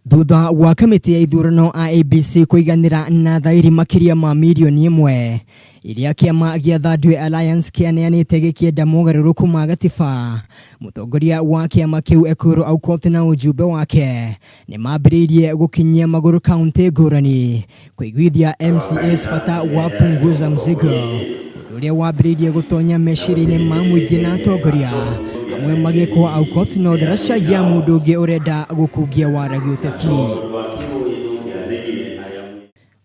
Thutha wa kamĩtĩ ya ithurano IEBC kũiganĩra na thairi makĩria ma mirioni ĩmwe iria kĩama gĩa Third Way Alliance kĩaneanĩte gĩkĩenda mogarũrũku ma gatiba, mũtongoria wa kĩama kĩu Ekuru Aukot na ũjumbe wake nĩ mambĩrĩirie gũkinyia magũrũ kaunti ngũrani kũiguithia MCAs bata wa punguza mzigo, ũndũ ũrĩa wambĩrĩirie gũtonya meciria-inĩ ma mũingĩ na atongoria amwe magĩkwo Aukot no ndaraca ya mũndũ ũngĩ ũrenda gũkungia wara gĩũteti.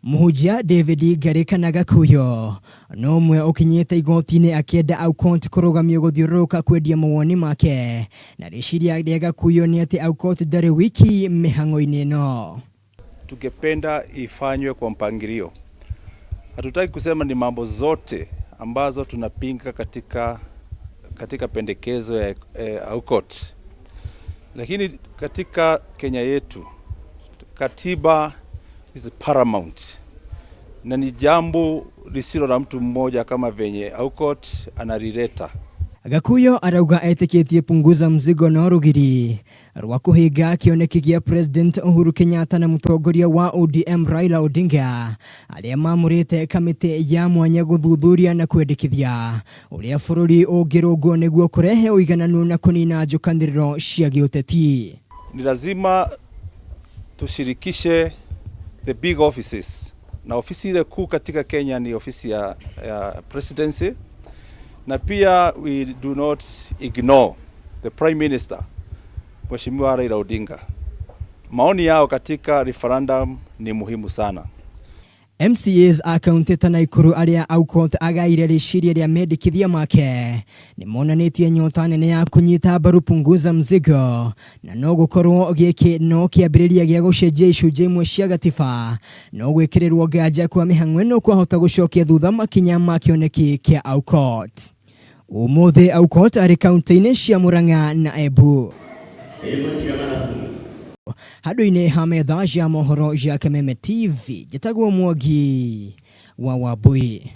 Mũhunjia David Ngarĩ kana Gakuyo no ũmwe ũkinyĩte igoti-inĩ akĩenda Aukot kũrũgamio gũthiũrũrũka kwendia mawoni make, na rĩciria rĩa Gakuyo nĩ atĩ Aukot ndarĩ wiki mĩhang'o-inĩ ĩno. Tungependa ifanywe kwa mpangilio. Hatutaki kusema ni mambo zote ambazo tunapinga katika pendekezo ya Aukot, lakini katika Kenya yetu katiba is paramount na ni jambo lisilo la mtu mmoja kama venye Aukot analileta. Gakuyo arauga etĩkĩtie punguza mzigo no rũgiri rwa kũhinga kĩoneki gĩa President Uhuru Kenyatta na mũtongoria wa ODM Raila Odinga arĩa mamũrĩte kamĩtĩ ya mwanya gũthuthuria na kwendekithia ũrĩa bũrũri ũngĩrũngwo nĩguo kũrehe ũigananu na kũnina njũkanĩrĩro cia gĩũteti. Ni lazima tushirikishe the big offices, na ofisi ile kuu katika Kenya ni ofisi ya presidency, na pia we do not ignore the Prime Minister Mheshimiwa Raila Odinga. Maoni yao katika referendum ni muhimu sana. MCAs a kaunti ta Naikuru arĩa Aukot agaire rĩciria rĩa mendekithia make nĩ monanĩtie nyota nene ya kũnyita mbaru punguza mzigo, na no gũkorwo gĩkĩ no kĩambĩrĩria gĩa gũcenjia icunjĩ imwe cia gatiba, no gwĩkĩrĩrwo nganja kwa mĩhang'o ĩno kwahota gũcokia thutha makinya ma kĩoneki kĩa Aukot. Ũmũthĩ Aukot arĩ kaunti-inĩ cia Murang'a na Embu. Handũ-inĩ ha metha ya mohoro ya Kameme TV, njĩtagwo Mwangi wa Wambui.